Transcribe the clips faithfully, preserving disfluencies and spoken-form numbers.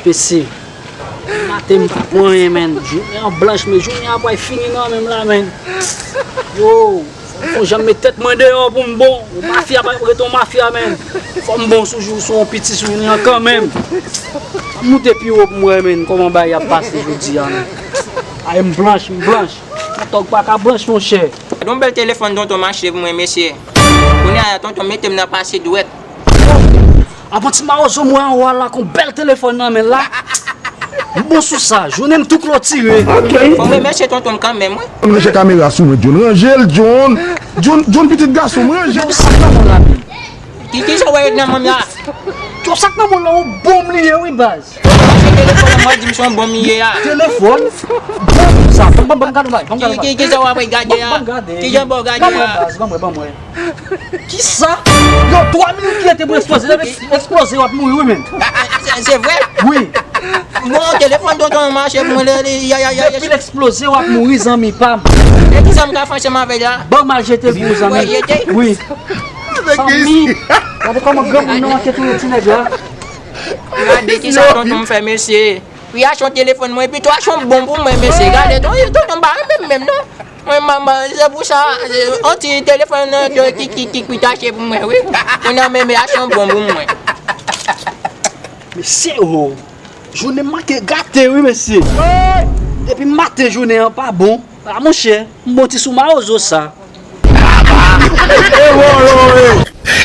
Mesye, maten m pa pran anyen, menn. Jounen an blanch, men jounen an pral fini nan men m la, menn. Yo, fò jan m met tèt mwen deyò pou m bon. Yon mafya pa rete yon mafya, menn. Fò m bon sou jou, sou yon piti sou jounen an kanmenm. M moute pi wo pou m wè, menn, kòman bagay ap pase jodi a, menn. Ay, m blanch, m blanch. Yon tòg pa ka blanch, monchè. Yon bèl telefòn tonton m achte pou mwen, mesye. Kounye a, tonton, mete m nan pase dwèt. Avan ti mawozo m wè anwo a la, kon bèl telefòn nan men l la. M bon sou sa, jounen m tou klotire. Fò m remèsye tonton m kanmenm, wi. Ranje kamera sou mwen, John. Ranje l, John. John, John, pitit gason m, ranje l. Sa k nan men w la, menm? Ki, ki sa w wè nan men m la? Yo, sa k nan men w la, yon bonm li ye, wi, baz. Mache telefòn an, mwen di m se yon bonm li ye a. Telefòn? Bonm sa. Ban m, ban m, ban m gade w la. Ban m gade w la. Ki, ki, ki sa w ap gade a? Ban m gade. Ki jan bò w gade a? Ban mwen, baz, ban mwen, ban mwen. Kisa? Yo, twa minit ki rete pou eksploze. Lè l eksploze, w ap mouri, wi, menn. Se, se vre? Wi. Bon, telefòn tonton an mache pou mwen, lè, lè, ya, ya, ya, ya. Depi l eksploze, w ap mouri, zanmi pa m. E kisa m ka fè ansanm avè l la? Ban m al jete l pou ou, zanmi. Mwen jete? Wi. Zanmi, gade kòman granmoun nan manke touye ti nèg la. Gade kisa tonton m fè, mesye. Li achte yon telefòn mwen, epi tou achte yon bonm pou mwen, mesye. Gade, ton, tonton m pa renmen m menm, non. Mwen, manman, se pou sa, se yon ti telefòn, non, ki, ki, ki, ki, ki t achte pou mwen, wi. Kounye a, men, men achte yon bonm pou mwen. Mesye, o. Jounen m manke gate, wi, mesye. Depi maten, jounen an pa bon. A, monchè, m bon ti sou mawozo sa.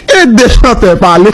E de chantè pale.